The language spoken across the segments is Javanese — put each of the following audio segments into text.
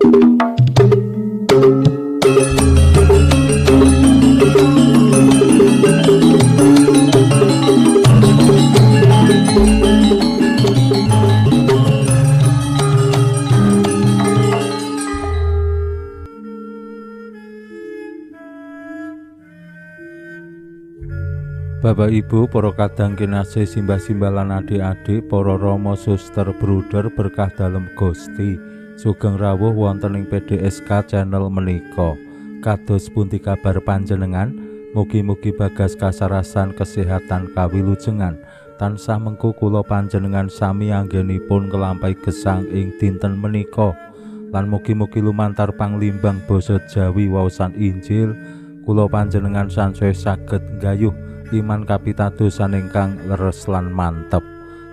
Bapak Ibu, para kadang kinasih, simbah-simbah lan adik-adik, para rama, suster, bruder berkah dalem Gusti. Sugeng rawuh wonten ing PDSK channel menika. Kados pundi kabar panjenengan? Mugi-mugi bagas kasarasan kesehatan kawilujengan. Tansah mengku kula panjenengan sami anggenipun nglampahi gesang ing dinten menika. Lan mugi-mugi lumantar panglimbang basa Jawi waosan Injil kula panjenengan sansaya saged nggayuh iman kapitadosan ingkang leres lan mantep.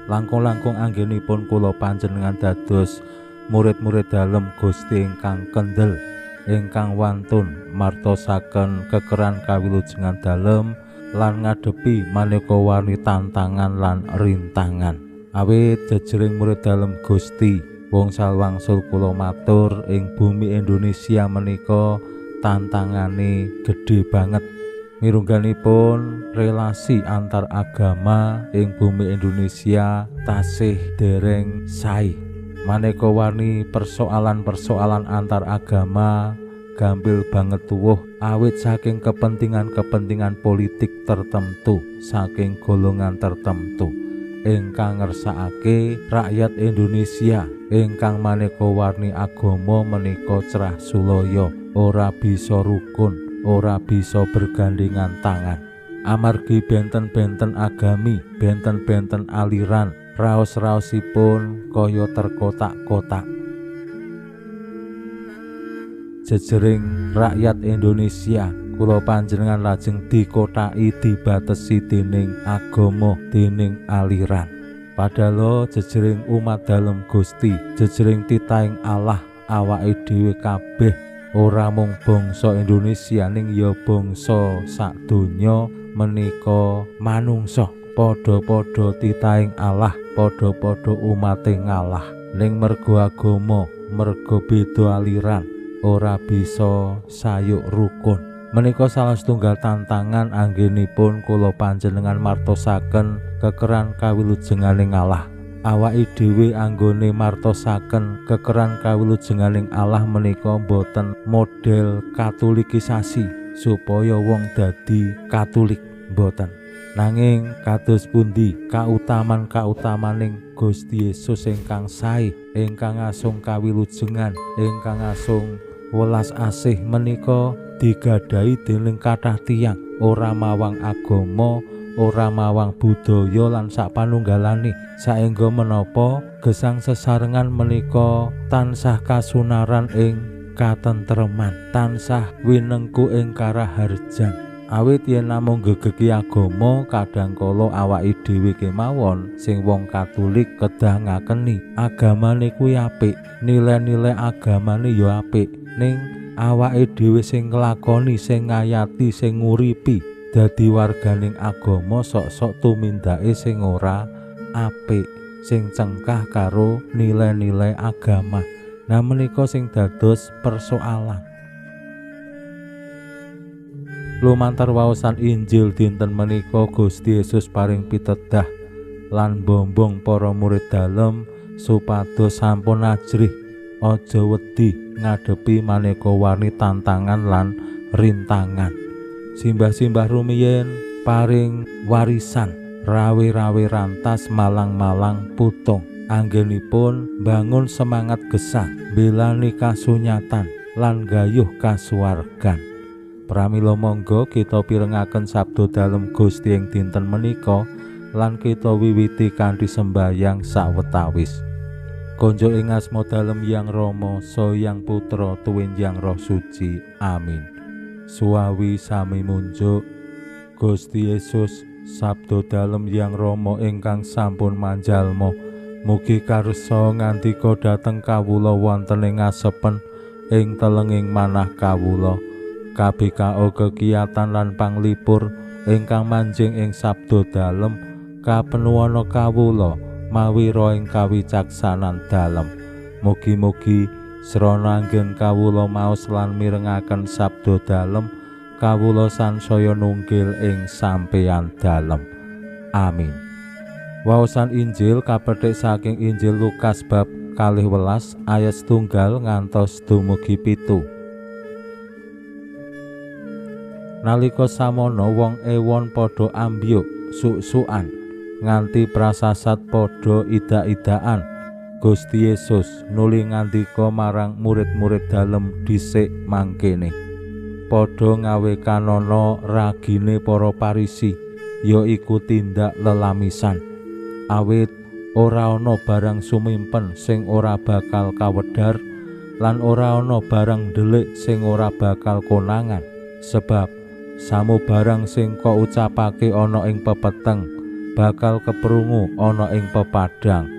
Langkung-langkung anggenipun kula panjenengan dados murid-murid dalem Gusti ingkang kendel, ingkang wantun martosaken kekeran kawilujengan dalem lan ngadepi maneka warni tantangan lan rintangan. Awit jejering murid dalem Gusti, wong wangsul kula matur ing bumi Indonesia menika tantangane gedhe banget. Mirungganipun relasi antar agama ing bumi Indonesia tasih dereng sae. Maneka warni persoalan-persoalan antar agama gampil banget tuwuh awit saking kepentingan-kepentingan politik tertentu, saking golongan tertentu ingkang ngersakake rakyat Indonesia ingkang maneka warni agama menika cerah sulaya, ora bisa rukun, ora bisa bergandengan tangan. Amargi benten-benten agami, benten-benten aliran, raos-raosipun kaya terkotak-kotak. Jejering rakyat Indonesia, kula panjenengan lajeng dikotaki, dibatesi dening agama, dening aliran. Padahal jejering umat dalem Gusti, jejering titahing Allah, awake dhewe kabeh ora mung bangsa Indonesia ning ya bangsa sak donya menika manungsa, padha-padha titahing Allah, padha-padha umate ngalah. Ning mergo agama, mergo beda aliran, ora bisa sayuk rukun. Menika salah setunggal tantangan anggenipun kula panjenengan martosaken kekeran kawilujenganing Allah. Awake dhewe anggone martosaken kekeran kawilujenganing Allah menika boten model katolikisasi supaya wong dadi Katolik, boten. Nanging kados pundi kautaman-kautamaning Gusti Yesus ingkang sae, ingkang ngasung kawilujengan, ingkang ngasung welas asih menika digadhahi dening kathah tiyang, ora mawang agama, ora mawang budaya lan sapanunggalane. Saengga menapa gesang sesarengan menika tansah kasunaran ing katentreman, tansah winengku ing karaharjan. Awit yen namung gegeki agama, kadangkala awake dhewe kemawon sing wong Katolik kedah ngakeni agamane kuwi apik, nilai-nilai agamane ya apik, ning awake dhewe sing nglakoni, sing ngayati, sing nguripi dadi warganing agama sok-sok tumindake sing ora apik, sing cengkah karo nilai-nilai agama. Nah menika sing dados persoalan. Lumantar waosan Injil dinten menika Gusti Yesus paring pitedah lan bombong para murid dalem supados sampun ajrih, aja wedi ngadepi maneka warni tantangan lan rintangan. Simbah-simbah rumiyin paring warisan rawe-rawe rantas malang-malang putung, anggenipun bangun semangat gesang, belani kasunyatan lan gayuh kasuwargan. Pramila monggo kita pirengaken sabda dalem Gusti ing dinten menika lan kita wiwiti kanthi sembayang sawetawis. Konjuk ing asma dalem Yang Rama, Saha Yang Putra, tuwin Yang Roh Suci. Amin. Suwawi sami munjuk Gusti Yesus, sabda dalem Yang Rama ingkang sampun manjalma, mugi karsa ngandika dhateng kawula wonten ing asepen ing telenging manah kawula. KBKO kegiatan lan panglipur ingkang manjing ing sabda dalem kapenuwana kawula mawi roh ing kawicaksanan dalem. Mugi-mugi Srana anggen kawula maos lan mirengaken sabda dalem, kawula sansaya nunggil ing sampeyan dalem. Amin. Waosan Injil kapethik saking Injil Lukas bab 12 ayat 1 ngantos dumugi 7. Nalika samono wong ewon padha ambyuk suk-sukan nganti prasasat padha idak-idakan. Gusti Yesus nuli ngandika marang murid-murid dalem dhisik mangkene, padha ngawekanana ragine para Parisi, yaiku tindak lelamisan. Awit ora ana barang sumimpen sing ora bakal kawedhar lan ora ana barang ndelik sing ora bakal konangan. Sebab samu barang sing kok ucapake ana ing pepeteng bakal keprungu ana ing pepadang.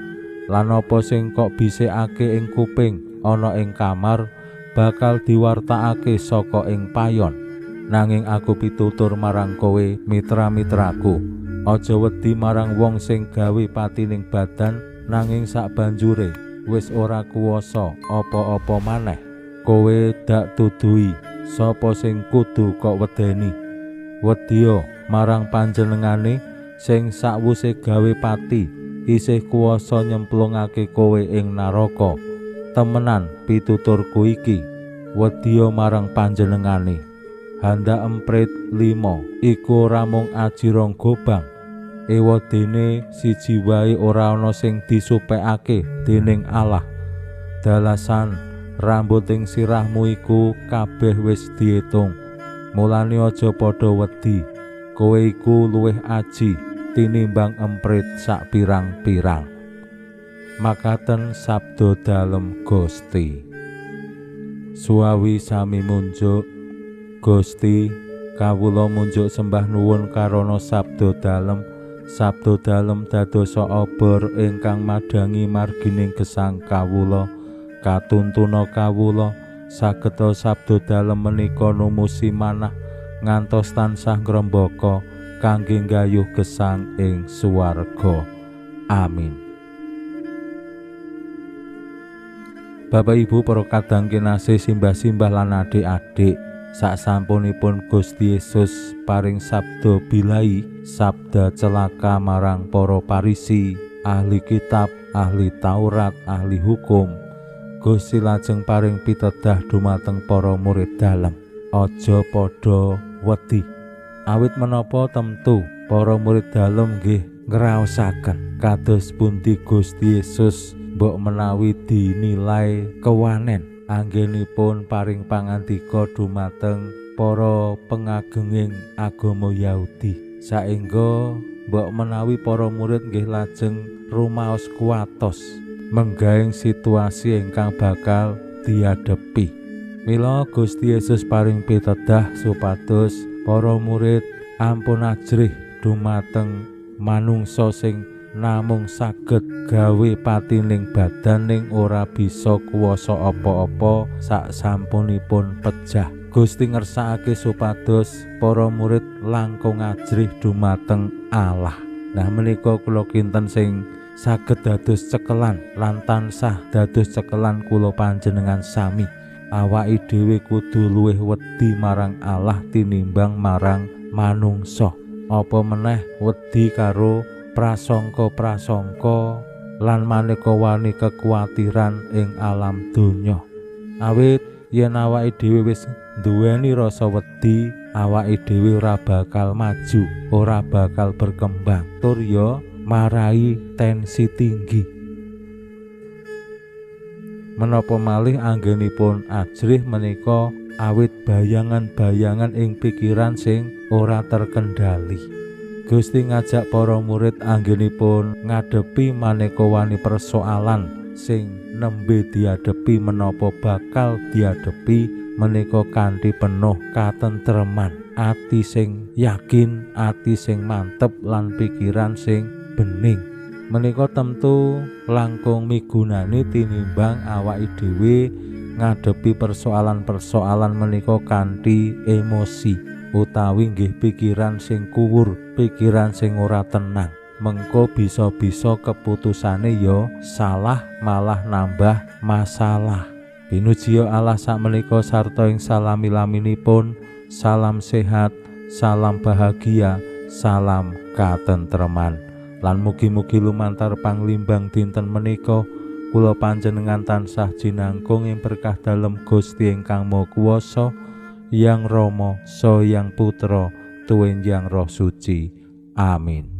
Lan apa sing kok bisikake ing kuping ana ing kamar bakal diwartakake saka ing payon. Nanging aku pitutur marang kowe mitra-mitraku, aja wedi marang wong sing gawe patining badan nanging sakbanjure wis ora kuwasa apa-apa maneh. Kowe dak tuduhi sapa sing kudu kok wedeni. Wedya marang panjenengane sing sakwuse gawe pati isih kuwasa nyemplungake kowe ing naraka. Temenan pituturku iki, wedya marang panjenengane. Handa emprit 5 iku ora mung aji rong gobang, ewadene siji wae ora ana sing disupekake dening Allah. Dalasan rambut ing sirahmu iku kabeh wis diitung. Mulane aja padha wedi, kowe iku luwih aji tinimbang emprit sak pirang-pirang. Makaten sabda dalem Gusti. Suwawi sami munjuk. Gusti, kawula munjuk sembah nuwun karana sabda dalem. Sabda dalem dadosa obor ingkang madhangi margining gesang kawula. Katuntuna kawula sageta sabda dalem menika numusi manah ngantos tansah ngrembaka kangge nggayuh gesang ing swarga. Amin. Bapak Ibu para kadang kinasih, simbah-simbah lan adik-adik, saksampunipun Gusti Yesus paring sabda bilai, sabda celaka marang para Parisi, ahli kitab, ahli Taurat, ahli hukum, Gusti lajeng paring pitedah dumateng para murid dalem, aja padha wedi. Awit menapa temtu para murid dalem nggih ngraosaken kados pundi Gusti Yesus mbok menawi dinilai kewanen anggenipun paring pangandika dumateng para pengagenging agama Yahudi, saengga mbok menawi para murid nggih lajeng rumaos kuwatos menggaeng situasi ingkang bakal diadepi. Mila Gusti Yesus paring pitedah supados para murid ampun ajrih dumateng manungsa sing namung saged gawe patining badan ning ora bisa kuwasa apa-apa saksampunipun pejah. Gusti ngersakake supados para murid langkung ajrih dumateng Allah. Nah menika kula kinten sing saged dados cekelan lan tansah dados cekelan kula panjenengan sami. Awake dhewe kudu luwih wedi marang Allah tinimbang marang manungsa. Apa meneh wedi karo prasangka-prasangka lan maneka wani kekuatiran ing alam donya. Awit yen awake dhewe wis nduweni rasa wedi, awake dhewe ora bakal maju, ora bakal berkembang, tur ya marai tensi tinggi. Menapa malih anggenipun ajrih menika awit bayangan-bayangan ing pikiran sing ora terkendali. Gusti ngajak para murid anggenipun ngadepi maneka wani persoalan sing nembe diadepi menapa bakal diadepi menika kanthi penuh katentreman, ati sing yakin, ati sing mantep lan pikiran sing bening. Menika tentu langkung migunani tinimbang awake dhewe ngadepi persoalan-persoalan menika kanthi emosi utawi nggih pikiran sing kuwur, pikiran sing ora tenang. Mengko bisa-bisa keputusane ya salah, malah nambah masalah. Pinujiya Allah sakmenika sarta ing salami-laminipun. Salam sehat, salam bahagia, salam katentreman. Lan mugi-mugi lumantar panglimbang dinten menika kula panjenengan tansah jinangkung ing berkah dalem Gusti ingkang Maha Kuwasa, Yang Rama, Saha Yang Putra, tuwin Yang Roh Suci. Amin.